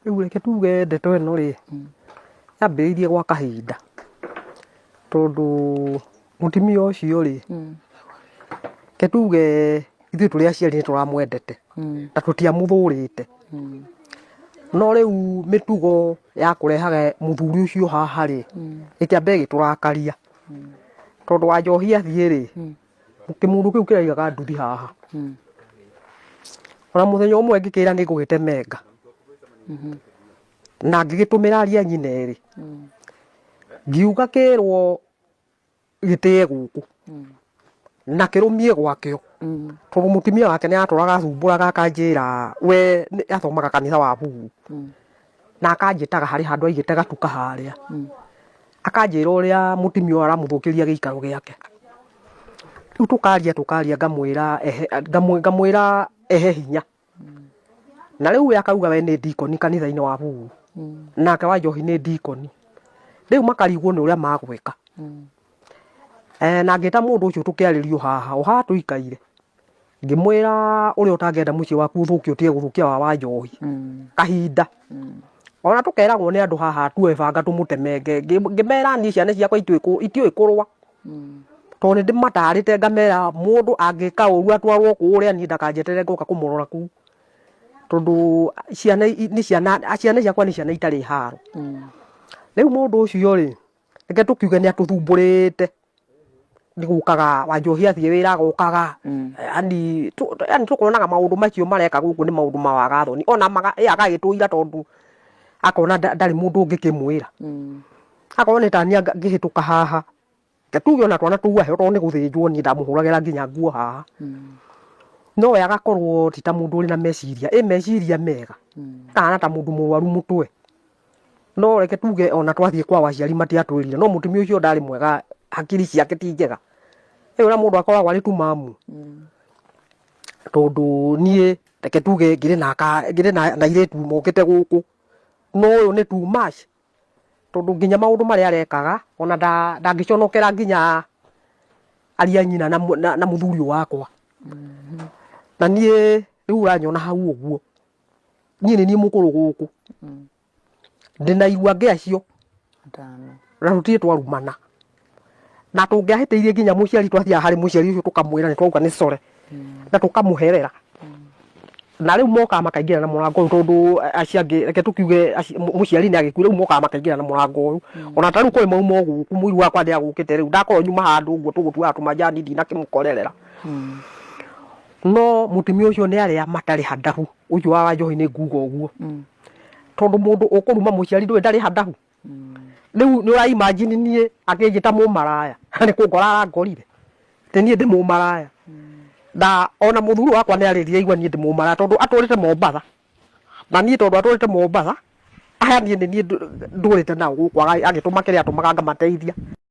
Rĩu reke tuge ndeto ĩno rĩ, yambĩrĩirie gwa kahinda, tondũ mũtumia ũcio rĩ, reke tuge ithuĩ tũrĩ aciari nĩ tũramwendete na tũtiamũthũrĩte, no rĩu mĩtugo ya kũrehaga mũthuri ũcio haha rĩ, ĩkĩamba ĩgĩtũrakaria, tondũ Wanjohi athiĩ rĩ, kĩmũndũ kĩu kĩraigaga nduthi haha ona mũthenya ũmwe ngĩkĩra nĩ ngũgĩtemenga na ngĩgĩtũmĩra aria nyina erĩ ngiuga kĩrwo gĩtĩe gũkũ na kĩrũmie gwakĩo tondũ mũtumia wake nĩ atũraga athumbũraga akanjĩra we nĩ- athomaga kanitha wa bugu na akanjĩtaga harĩ handũ aigĩte gatuka harĩa akanjĩra ũrĩa mũtumia ũyũ aramũthũkĩria gĩikaro gĩake rĩu tũkaria tũkaria ngamwĩra ehe ngamwĩra ehe hinya na rĩu we akauga we nĩ ndikoni kanitha-inĩ wa bugu nake wa njohi nĩ ndikoni rĩu makarigwo nĩ ũrĩa magwĩka Eh, na ngĩta mũndũ ũcio tũkĩarĩrio haha o haha tũikaire ngĩmwĩra ũrĩa ũtangĩenda mũciĩ waku ũthũkio ũtige gũthũkia wa wa njohi kahinda ona tũkeragwo nĩ andũ haha tuoe banga tũmũtemenge Ngĩ- ngĩmera niĩ ciana ciakwa itiũĩ kũ- itiũĩ kũrũa tondũ nĩ ndĩmatarĩte ngamera mũndũ angĩka ũru atwarwo kũrĩa niĩ ndakanjeterere ngoka kũmũrora kũu tondũ ciana i- nĩ ciana ciana ciakwa nĩ ciana itarĩ haro rĩu mũndũ ũcio rĩ reke tũkiuge nĩ atũthumbũrĩte nĩ gũkaga Wanjohi athiĩ wĩra agokaga yani yani tũkonaga maũndũ macio mareka gũkũ nĩ maũndũ ma waga thoni ona maga ĩ agagĩtũira tondũ akona ndarĩ mũndũ ũngĩkĩmwĩra akorwo nĩ tani ngĩhĩtũka haha reke tuge ona twana tũu aheo tondũ nĩ gũthĩnjwo niĩ ndamũhũragĩra nginya nguo haha no we agakorwo ti ta mũndũ ũrĩ na meciria ĩ meciria mega kahana ta mũndũ mũrwaru mũtwe no reke tuge ona twathiĩ kwao aciari matiatwĩrire no mũtumia ũcio ndarĩ mwega hakiri ciake ti njega ĩ ũrĩa mũndũ akoragwo arĩ tumamu tondũ niĩ reke tuge ngĩrĩ na aka ngĩrĩ na na airĩtu mokĩte gũkũ no ũyũ nĩ too much tondũ nginya maũndũ marĩa arekaga ona nda- ndangĩconokera nginya aria nyina na, mũ- na, na mũthuri ũyũ wakwa na niĩ rĩu ũranyona hau ũguo niĩ nĩ niĩ mũkũrũ gũkũ ndĩna irua ngĩ acio Atano. na tũtirĩ twarumana na tũngĩahĩtĩirie nginya mũciari twathiaga harĩ mũciari ũcio tũkamwĩra nĩ twauga nĩ core na tũkamũherera na rĩu mokaga makaingĩra na mũrango ũyũ tondũ acio angĩ reke tũkiuge mũciari nĩ agĩkuire rĩu mokaga makaingĩra na mũrango ũyũ ona ta rĩu kũrĩ mauma gũkũ mũiru wakwa nĩ agũkĩte rĩu ndakorwo nyuma handũ ũguo tũgũtuaga tũmajani ndinakĩmũkorerera no mũtumia ũcio nĩ arĩa matarĩ handahu ũcio wa Wanjohi nĩ nguga ũguo tondũ mũndũ ũkũruma mũciari ndũĩ ndarĩ handahu rĩu nĩ ũra imagine niĩ akĩnjĩta mũmaraya nĩ kũngora arangorire atĩ niĩ ndĩ mũmaraya na ona mũthuri wakwa nĩ arĩrire aigua niĩ ndĩ mũmaraya tondũ atũrĩte Mombatha na niĩ tondũ atũrĩte Mombatha aya niĩ nĩ niĩ ndũrĩte nao gũkũ agĩtũma kĩrĩa atũmaga ngamateithia.